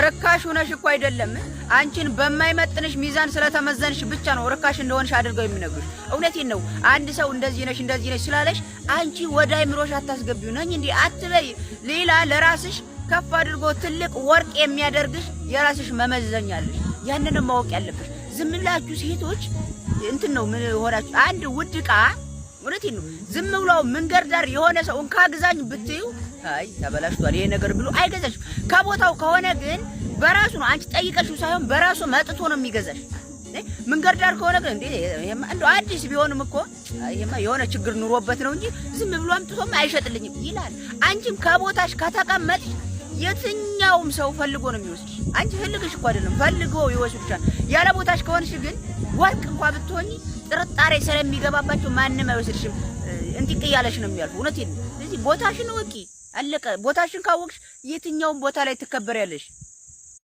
ርካሽ ሆነሽ እኮ አይደለም፣ አንቺን በማይመጥንሽ ሚዛን ስለተመዘንሽ ብቻ ነው ርካሽ እንደሆንሽ አድርገው የሚነግሩሽ። እውነቴን ነው። አንድ ሰው እንደዚህ ነሽ እንደዚህ ነሽ ስላለሽ አንቺ ወደ አይምሮሽ አታስገቢው። ነኝ እንዲህ አትበይ። ሌላ ለራስሽ ከፍ አድርጎ ትልቅ ወርቅ የሚያደርግሽ የራስሽ መመዘኛ አለሽ። ያንንም ማወቅ ያለብሽ። ዝም ብላችሁ ሴቶች እንትን ነው ምን ሆናችሁ አንድ ውድ ዕቃ፣ እውነቴን ነው፣ ዝም ብሎ መንገድ ዳር የሆነ ሰው እንካ ግዛኝ ብትዩ አይ ተበላሽቷል ይሄ ነገር ብሎ አይገዛሽም። ከቦታው ከሆነ ግን በራሱ ነው፣ አንቺ ጠይቀሽው ሳይሆን በራሱ መጥቶ ነው የሚገዛሽ። መንገድ ዳር ከሆነ ግን እንዴ ይሄማ እንደው አዲስ ቢሆንም እኮ ይሄማ የሆነ ችግር ኑሮበት ነው እንጂ ዝም ብሎ አምጥቶም አይሸጥልኝም ይላል። አንቺም ከቦታሽ ከተቀመጥሽ የትኛውም ሰው ፈልጎ ነው የሚወስድሽ። አንቺ ፈልገሽ እኮ አይደለም፣ ፈልጎ ይወስድሻል። ያለ ቦታሽ ከሆንሽ ግን ወርቅ እንኳ ብትሆኚ ጥርጣሬ ስለሚገባባቸው ማንም አይወስድሽም። እንጢቅ እያለሽ ነው የሚያልፉ። እውነቴን ነው። ስለዚህ ቦታሽን እወቂ። አለቀ። ቦታሽን ካወቅሽ የትኛውም ቦታ ላይ ትከበሪያለሽ።